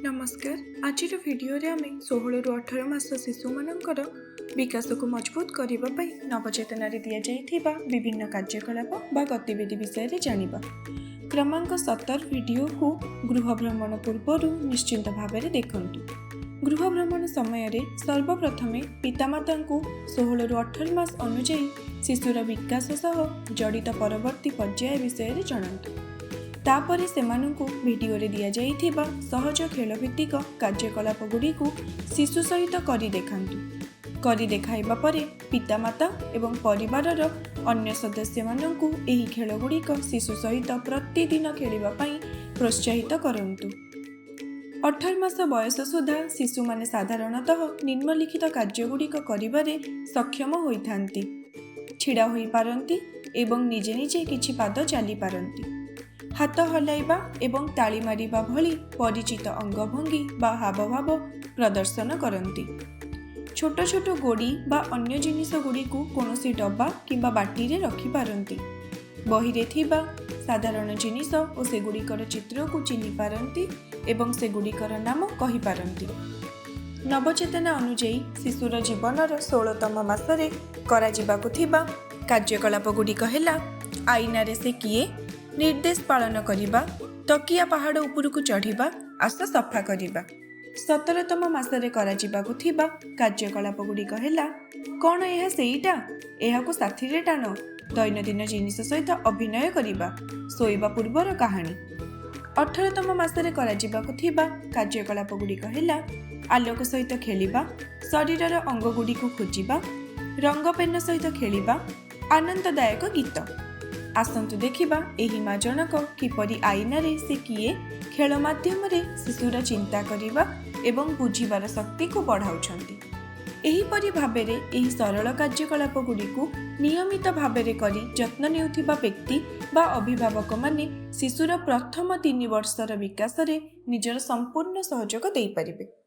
ନମସ୍କାର। ଆଜିର ଭିଡ଼ିଓରେ ଆମେ 16ରୁ 18 ମାସ ଶିଶୁମାନଙ୍କର ବିକାଶକୁ ମଜବୁତ କରିବା ପାଇଁ ନବଚେତନାରେ ଦିଆଯାଇଥିବା ବିଭିନ୍ନ କାର୍ଯ୍ୟକଳାପ ବା ଗତିବିଧି ବିଷୟରେ ଜାଣିବା। କ୍ରମାଙ୍କ 17 ଭିଡ଼ିଓକୁ ଗୃହ ଭ୍ରମଣ ପୂର୍ବରୁ ନିଶ୍ଚିନ୍ତ ଭାବରେ ଦେଖନ୍ତୁ। ଗୃହ ଭ୍ରମଣ ସମୟରେ ସର୍ବପ୍ରଥମେ ପିତାମାତାଙ୍କୁ 16ରୁ 18 ମାସ ଅନୁଯାୟୀ ଶିଶୁର ବିକାଶ ସହ ଜଡ଼ିତ ପରବର୍ତ୍ତୀ ପର୍ଯ୍ୟାୟ ବିଷୟରେ ଜଣାନ୍ତୁ। ତାପରେ ସେମାନଙ୍କୁ ଭିଡ଼ିଓରେ ଦିଆଯାଇଥିବା ସହଜ ଖେଳଭିତ୍ତିକ କାର୍ଯ୍ୟକଳାପ ଗୁଡ଼ିକୁ ଶିଶୁ ସହିତ କରି ଦେଖାନ୍ତୁ। କରି ଦେଖାଇବା ପରେ ପିତାମାତା ଏବଂ ପରିବାରର ଅନ୍ୟ ସଦସ୍ୟମାନଙ୍କୁ ଏହି ଖେଳଗୁଡ଼ିକ ଶିଶୁ ସହିତ ପ୍ରତିଦିନ ଖେଳିବା ପାଇଁ ପ୍ରୋତ୍ସାହିତ କରନ୍ତୁ। 18 ମାସ ବୟସ ସୁଦ୍ଧା ଶିଶୁମାନେ ସାଧାରଣତଃ ନିମ୍ନଲିଖିତ କାର୍ଯ୍ୟଗୁଡ଼ିକ କରିବାରେ ସକ୍ଷମ ହୋଇଥାନ୍ତି: ଛିଡ଼ା ହୋଇପାରନ୍ତି ଏବଂ ନିଜେ ନିଜେ କିଛି ପାଦ ଚାଲିପାରନ୍ତି। ହାତ ହଲାଇବା ଏବଂ ତାଳି ମାରିବା ଭଳି ପରିଚିତ ଅଙ୍ଗଭଙ୍ଗୀ ବା ହାବଭାବ ପ୍ରଦର୍ଶନ କରନ୍ତି। ଛୋଟ ଛୋଟ ଗୋଡ଼ି ବା ଅନ୍ୟ ଜିନିଷଗୁଡ଼ିକୁ କୌଣସି ଡବା କିମ୍ବା ବାଟିରେ ରଖିପାରନ୍ତି। ବହିରେ ଥିବା ସାଧାରଣ ଜିନିଷ ଓ ସେଗୁଡ଼ିକର ଚିତ୍ରକୁ ଚିହ୍ନି ପାରନ୍ତି ଏବଂ ସେଗୁଡ଼ିକର ନାମ କହିପାରନ୍ତି। ନବଚେତନା ଅନୁଯାୟୀ ଶିଶୁର ଜୀବନର 16ତମ ମାସରେ କରାଯିବାକୁ ଥିବା କାର୍ଯ୍ୟକଳାପ ଗୁଡ଼ିକ ହେଲା: ଆଇନାରେ ସେ କିଏ, ନିର୍ଦ୍ଦେଶ ପାଳନ କରିବା, ତକିଆ ପାହାଡ଼ ଉପରକୁ ଚଢ଼ିବା, ଆସ ସଫା କରିବା। 17ତମ ମାସରେ କରାଯିବାକୁ ଥିବା କାର୍ଯ୍ୟକଳାପ ଗୁଡ଼ିକ ହେଲା: କ'ଣ ଏହା ସେଇଟା, ଏହାକୁ ସାଥିରେ ଟାଣ, ଦୈନନ୍ଦିନ ଜିନିଷ ସହିତ ଅଭିନୟ କରିବା, ଶୋଇବା ପୂର୍ବର କାହାଣୀ। 18ତମ ମାସରେ କରାଯିବାକୁ ଥିବା କାର୍ଯ୍ୟକଳାପ ଗୁଡ଼ିକ ହେଲା: ଆଲୋକ ସହିତ ଖେଳିବା, ଶରୀରର ଅଙ୍ଗଗୁଡ଼ିକୁ ଖୋଜିବା, ରଙ୍ଗ ପେନ ସହିତ ଖେଳିବା, ଆନନ୍ଦଦାୟକ ଗୀତ। ଆସନ୍ତୁ ଦେଖିବା ଏହି ମା ଜଣକ କିପରି ଆଇନାରେ ସେ କିଏ ଖେଳ ମାଧ୍ୟମରେ ଶିଶୁର ଚିନ୍ତା କରିବା ଏବଂ ବୁଝିବାର ଶକ୍ତିକୁ ବଢ଼ାଉଛନ୍ତି। ଏହିପରି ଭାବରେ ଏହି ସରଳ କାର୍ଯ୍ୟକଳାପ ଗୁଡ଼ିକୁ ନିୟମିତ ଭାବରେ କରି ଯତ୍ନ ନେଉଥିବା ବ୍ୟକ୍ତି ବା ଅଭିଭାବକମାନେ ଶିଶୁର ପ୍ରଥମ 3 ବର୍ଷର ବିକାଶରେ ନିଜର ସମ୍ପୂର୍ଣ୍ଣ ସହଯୋଗ ଦେଇପାରିବେ।